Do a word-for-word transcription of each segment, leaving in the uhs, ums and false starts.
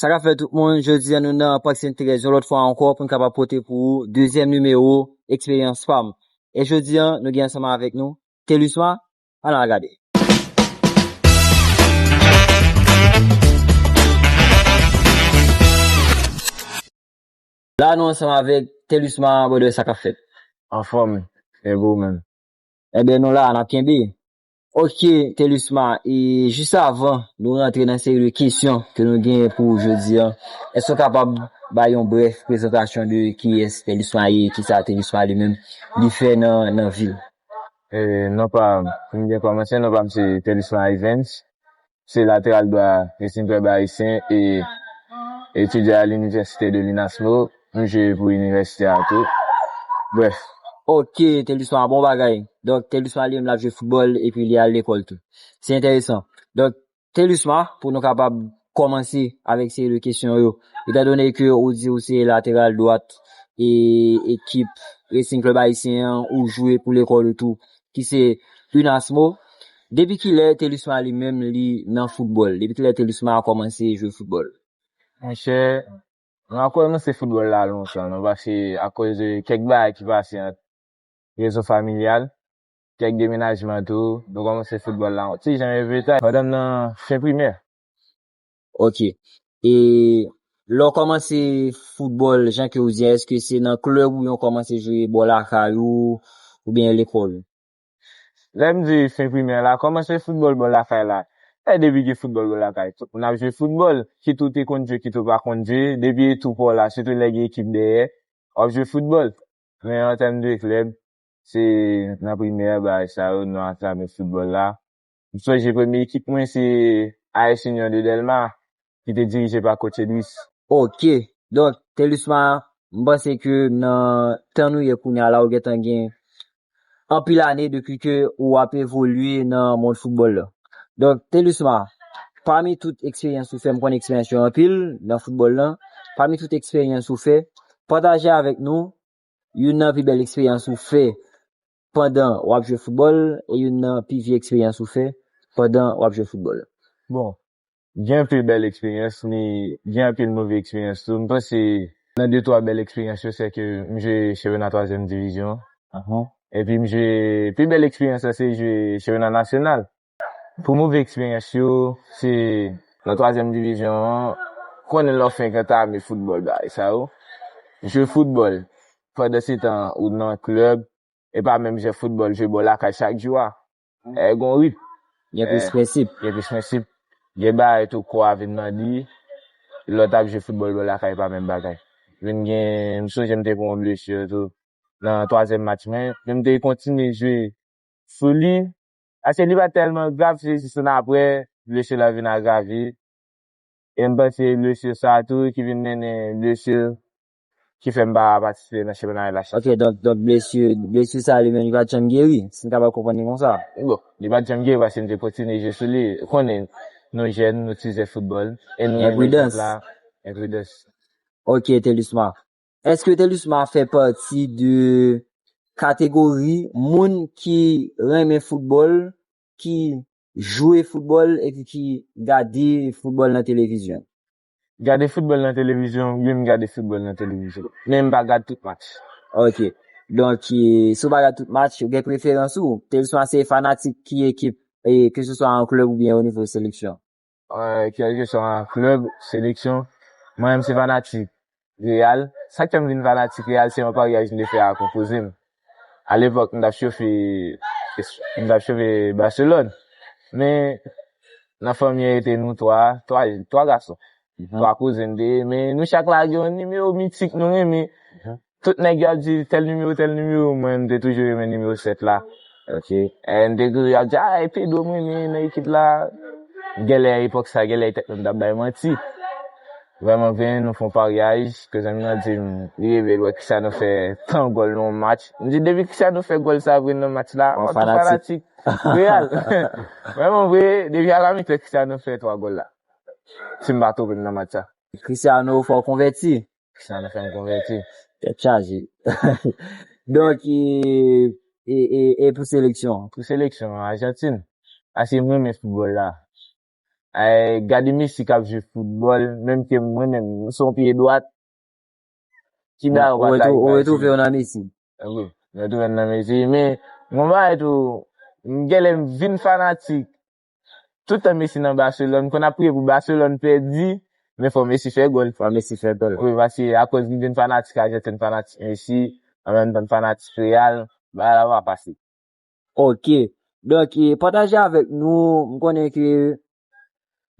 Sa k ap fèt tout moun, jodi a nou nan Pak Sent Trèz yon lòt fwa ankò pou n kapab pote pou ou dezyèm nimewo Eksperyans pa m. E jodi a, nou gen ansanm avèk nou Telusma, ann al gade. La nou ansanm avèk Telusma, brother, sa k ap fèt? Anfòm, e pou ou menm? Ebyen, nou la, n ap kenbe. Ok, Telusma, e jis avan nou rantre nan seri de kesyon ke nou genyen pou ou jodi a, èske w kapab bay yon brèf prezantasyon de kiyès Telusma ye, kisa Telusma li menm li fè nan, nan vi l? E, non pa, pou m byen kòmanse, non pa m se Telusma Evens. Se lateral dwa Racing Club Haïtien e etidyan a l'université de l'UNASMO. M jwe pou inivèsite a tou. Brèf. Ok, Telusma, bon bagay. Donk, Telusma li menm l ap jwe foutbòl epi li al lekòl tou. Se enteresan. Donk, Telusma, pou nou kapab kòmanse avèk seri de kesyon yo, etandone ke ou di ou se lateral dwat e ekip Racing Club Haïtien an, ou jwe pou lekòl ou tou, ki se UNASMO. Depi kilè Telusma li menm li nan foutbòl? Depi kilè Telusma a kòmanse jwe foutbòl? Monchè, mwen kòmanse foutbòl la lontan, non, paske akoz de kèk bagay ki pase ant rezon familyal, kèk demenajman tou, nou kòmanse foutbòl la yon ti jan epi ta, pandan m nan fen primè. Ok. E lè w kòmanse foutbòl, jan ke w di a, èske se nan klèb oubyen w kòmanse jwe bò lakay ou, oubyen lekòl? Lè m di fen primè la, kòmanse foutbòl bò lakay la. E depi gen foutbòl bò lakay, tout moun ap jwe foutbòl. Kit ou te konn jwe, kit ou pa konn jwe, depi e tou pa w la, sitou lè gen ekip dèyè, w ap jwe foutbòl. Men an tèm de klèb, se nan primè, bagay sa yo, nou antrave foutbòl la. M sonje premye ekip mwen, se A S Union de Dèlma, ki te dirije pa coach Edris. Ok. Donk, Telusma, m panse ke nan tan nou ye kounye a la, ou gentan gen anpil ane depi ke ou ap evolye nan mond foutbòl la. Donk, Telusma, pami tout eksperyans ou fè, m konnen eksperyans yo anpil nan foutbòl lan, pami tout eksperyans ou fè, pataje avèk nou youn nan pi bèl eksperyans ou fè pandan w ap jwe foutbòl e youn nan pi vye eksperyans ou fè pandan w ap jwe foutbòl. Bon, gen anpil bèl eksperyans, men gen anpil move eksperyans tou. M panse nan de twa bèl eksperyans yo, se ke m jwe chanpyona twazyèm divizyon. Epi m jwe, pi bèl eksperyans la, se jwe chanpyona nasyonal. Pou move eksperyans yo, se nan twazyèm divizyon an, konnen lè w fenk antame foutbòl, bagay sa yo. Jwe foutbòl, pandansetan ou nan klèb, e pa menm jan foutbòl jwe bò lakay chak jou a. E gon ritm. Gen plis prensip. Gen plis prensip. Gen bagay tou kò a vin mande, lè w t ap jwe foutbòl bò lakay pa menm bagay. Vin gen, m sonje m te pran yon blesi tou nan twazyèm match mwen, men m te kontinye jwe sou li, paske li pa t tèlman grav, se jis annapre, blesi la vin agrave. E m panse blesi sa tou ki vin mennen blesi ki fè m pa patisipe nan chanpyona L H. Ok, donk, donk blesi, blesi sa li menm, li pa t janm geri, si n kapab konprann li konsa. Bon, li pa t janm geri paske m te kontinye jwe sou li. Ou konnen, nou jèn, nou tizè foutbòl, e nou renmen jwèt la. Enpridans. Ok, Telusma. Èske Telusma fè pati de kategori moun ki renmen foutbòl, ki jwe foutbòl epi ki gade foutbòl nan televizyon? Gade foutbòl nan televizyon, wi, m gade foutbòl nan televizyon. Men m pa gad tout match. Ok. Donk, e, si w pa gad tout match, ou gen preferans ou? Telusma se fanatik ki ekip, e, keseswa an klèb oubyen o nivo seleksyon? E, kèlkeswa klèb, seleksyon, mwen menm se fanatik Real. Sa k fè m vin fanatik Real, se yon paryaj m te fè ak yon kouzen m. Alepòk, m t ap chofe, m t ap chofe Baselòn. Men, nan fanmi an, te nou twa, twa, twa gason. Twa kouzen m te ye, men nou chak lage yon nimewo mitik nou renmen. Tout nèg yo ap di tèl nimewo, tèl nimewo, mwen, m te toujou renmen nimewo sèt la. Ok. E m te toujou ap di, a, e Pedro m renmen nan ekip la. Genlè epòk sa, genlè tèt mwen t ap bay manti. Vrèman vre, nou fè yon paryaj, kouzen m nan di m, li reve l wè kisa nou fè tan gòl nan yon match. M di, depi kisa nou fè gòl sa vre nan match la, m ap tou fanatik Real. Vrèman vre, depi alamitan kisa nou fè twa gòl la. Si m pa twonpe m nan match sa. Cristiano fè w konvèti. Cristiano fè m konvèti. Tèt chaje. Donk, e, e, e, e pou seleksyon? Pou seleksyon, Ajantin. Paske m renmen foutbòl la. Ay, gade Messi k ap jwe foutbòl, menm ke mwen menm, m se yon pye dwat. Ki bagay ou pa ta rive a Messi? Ou retwouve w nan Messi. Wi, m retwouve m nan Messi, men yon bagay tou, m genlè m vin fanatik. Tout tan Messi nan Barcelone, m konn ap priye pou Barcelone pèdi, men fò Messi fè gòl. Fò Messi fè gòl. Wi, paske akoz m vin fanatik Arjantin, fanatik Messi, an menm tan fanatik Real, bagay la pa fasil. Ok. Donk, e, pataje avèk nou, m konnen ke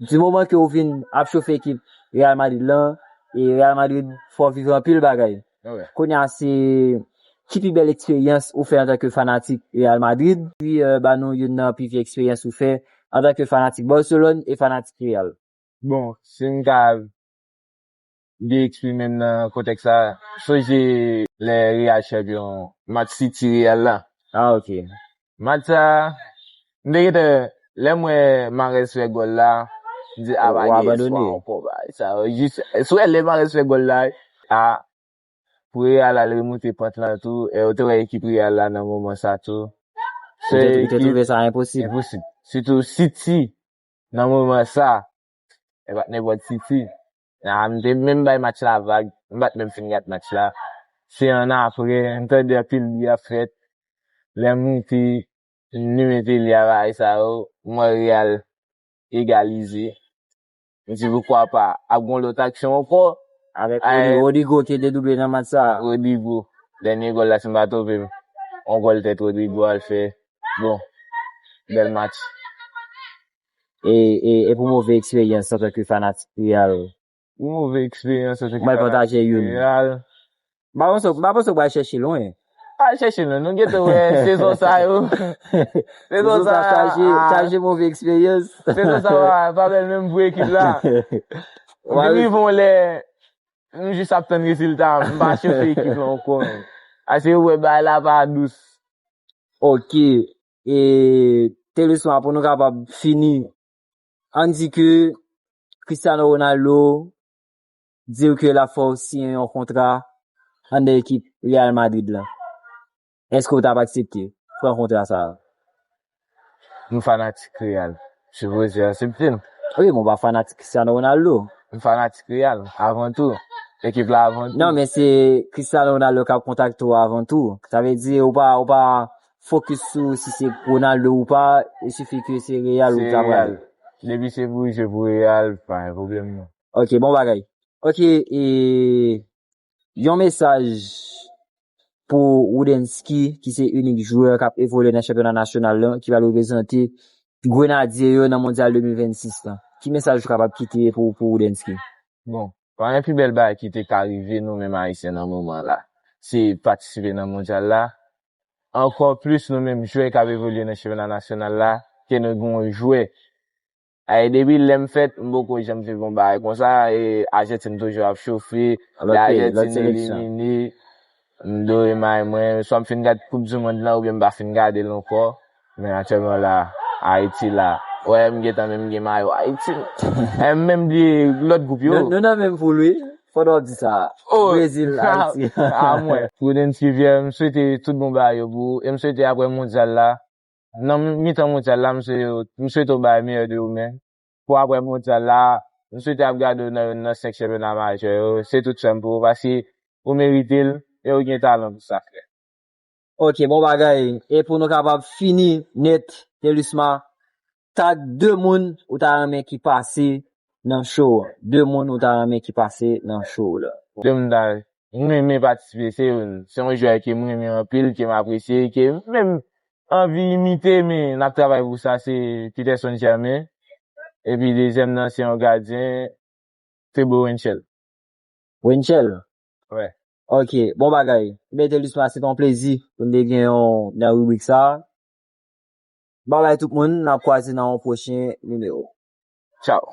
di moman ke ou vin ap chofe ekip Real Madrid lan, e Real Madrid fè w viv anpil bagay. Kounye a, se ki pi bèl eksperyans ou fè antanke fanatik Real Madrid? Epi, e, ba nou youn nan pi vye eksperyans ou fè antanke fanatik Barcelone e fanatik Real. Bon, si m ka byen eksprime m nan kontèks sa, sonje lè Real chanpyon, match City Real la. Ah, ok. Match sa, m te gentan, lè m wè Mahrez fè gòl la, m di, a, pa gen espwa ankò, bagay sa yo. Jis, sou lè Mahrez fè gòl la, a, pou Real al remonte pant lan tou, e ou te wè ekip Real la nan moman sa tou. Ou te, ou te twouve sa enposib? Enposib. Sitou City, nan moman sa, e pa t nenpòt City. A, m te menm bay match la vag, m pa t menm fin gad match la. Se annapre, m tande anpil bri ap fèt. Lè m moute, m limen tele a, bagay sa yo, m wè Real egalize. M di, poukwa pa? Ap gon lòt aksyon ankò. Avèk Rodrygo ki te double nan match sa. Rodrygo. Dènye gòl la, si m pa twonpe m, yon gòl tèt Rodrygo al fè. Bon, bèl match. E, e, e pou move eksperyans antanke fanatik Real? Pou move eksperyans antanke fanatik Real. Mwen pataje youn. M pa panse, m pa panse w pral chèche lwen. Pa chèche lwen, nou gentan wè sezon sa yo. Sezon sa chaje, chaje move eksperyans. Sezon sa pa, pa bèl menm pou ekip la. M vin rive yon lè, m jis ap tann rezilta, m pa chofe ekip la ankò menm. Paske yo wè bagay la pa dous. Ok. E, Thélusma, pou nou kapab fini, ann di ke Cristiano Ronaldo di w ke l ap fè w siyen yon kontra anndan ekip Real Madrid la. Èske w t ap aksepte pran kontra sa a? M fanatik Real. Sipoze aksepte l. Wi, men w pa fanatik Cristiano Ronaldo. M fanatik Real, avan tou. Ekip la avan tou. Non, men se Cristiano Ronaldo k ap kontakte w avan tou. Sa vle di, ou pa, ou pa fokis sou si se Ronaldo ou pa, il suffit ke se Real ou ta pral. Depi se pou jwe pou Real, pa gen pwoblèm non. Ok, bon bagay. Ok, e yon mesaj pou Roudensky, ki se inik jwè k ap evolye nan chanpyona nasyonal la, ki pral reprezante Grenadye yo nan Mondyal de mil vennsis la. Ki mesaj ou kapab kite pou, pou Roudensky? Bon, pa gen pi bèl bagay ki te ka rive nou menm Ayisyen nan moman la. Se patisipe nan Mondyal la. Ankò plis nou menm jwè k ap evolye nan chanpyona nasyonal la, ke nou gen yon jwè. Ay, depi lè m fèt, m poko janm viv yon bagay konsa, e Ajantin toujou ap chofe, lè Ajantin elimine, m dore may mwen, swa m fin gad Koup di Mond lan, oubyen m pa fin gade l ankò. Men aktyèlman la, Ayiti la. Wè, m gentan menm gen mayo Ayiti. E m menm bliye lòt gwoup yo. Nou, nou nan menm poul, wi. Fò w di sa. Oh, Brezil, Ayiti. A mwen. Roudensky Pierre, m swete tout bon bagay yo pou ou. E m swete apre Mondyal la, nan mitan Mondyal la, m swete, m swete w bay meyè de ou menm. Pou apre Mondyal la, m swete ap gade w nan, nan senk chanpyona majè yo. Se tout sa m pou ou, paske ou merite l e ou gen talan pou sa, frè. Ok, bon bagay. E pou nou kapab fini nèt, Thélusma, tag de moun ou ta renmen ki pase nan show an. De moun ou ta renmen ki pase nan show la. De moun ta, m renmen patisipe, se youn. Se yon jwè ke m renmen anpil, ke m apresye, ke menm anvi imite, men n ap travay pou sa, se Peterson Germain. Epi dezyèm nan, se yon gadyen, Thébo Wenchel. Wenchel? Wè. Ok, bon bagay. Ebyen, Thélusma, se te yon plezi pou n te gen w nan ribrik sa a. Babay tout moun, n ap kwaze nan yon pwochen nimewo. Tchaw.